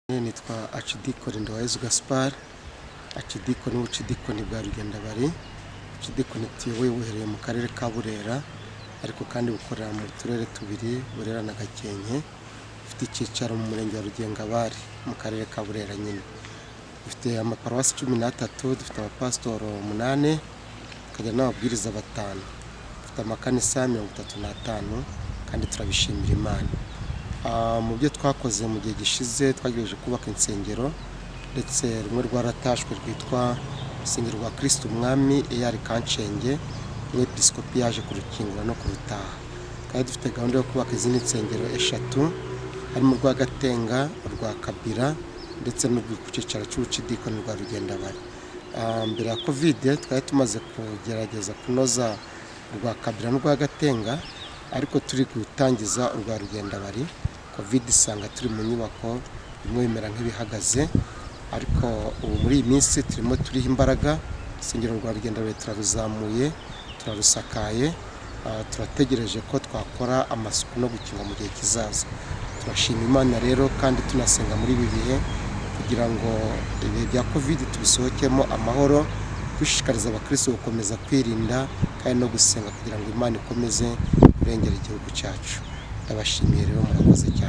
Nitwa Archidikoni Nduwayezu Gaspard, Archidikoni w'ubucidikoni bwa Rugendabari. Ubucidikoni tuyoboye buherereye mu karere ka Burera, ariko kandi bukorera mu turere tubiri, Burera na Gakenke. Bufite icyicaro mu murenge wa Rugengabari mu karere ka Burera nyine. Dufite amaparuwasi 13, dufite abapasitoro 8, tukagira n'ababwiriza 5. Dufite amakanisa 35 kandi turabishimira Imana. Mu byo twakoze mu gihe gishize, twagerageje kubaka insengero, ndetse rumwe rwaratashwe rwitwa urusengero rwa Kristo Umwami EAR Kanshenge, umwepiskopi yaje kurukingura no kurutaha. Twari dufite gahunda yo kubaka izindi nsengero 3, harimo urwa Gatenga, urwa Kabira ndetse n'urwo ku cyicaro cy'ubucidikoni rwa Rugendabari. Mbere ya Covid twari tumaze kugerageza kunoza urwa Kabira n'urwa Gatenga, ariko turi gutangiza urwa Rugendabari. Covid isanga turi mu nyubako, bimwe bimera nk'ibihagaze, ariko ubu muri iyi minsi turimo turiho imbaraga. Urusengero rwa Rugendabari turaruzamuye, turarusakaye, turategereje ko twakora amasuku no gukinga mu gihe kizaza. Turashima Imana rero kandi tunasenga muri ibi bihe kugira ngo ibihe bya Covid tubisohokemo amahoro, dushishikariza abakristo gukomeza kwirinda kandi no gusenga kugira ngo Imana ikomeze kurengera igihugu cyacu. Ndabashimiye rero, murakoze cyane.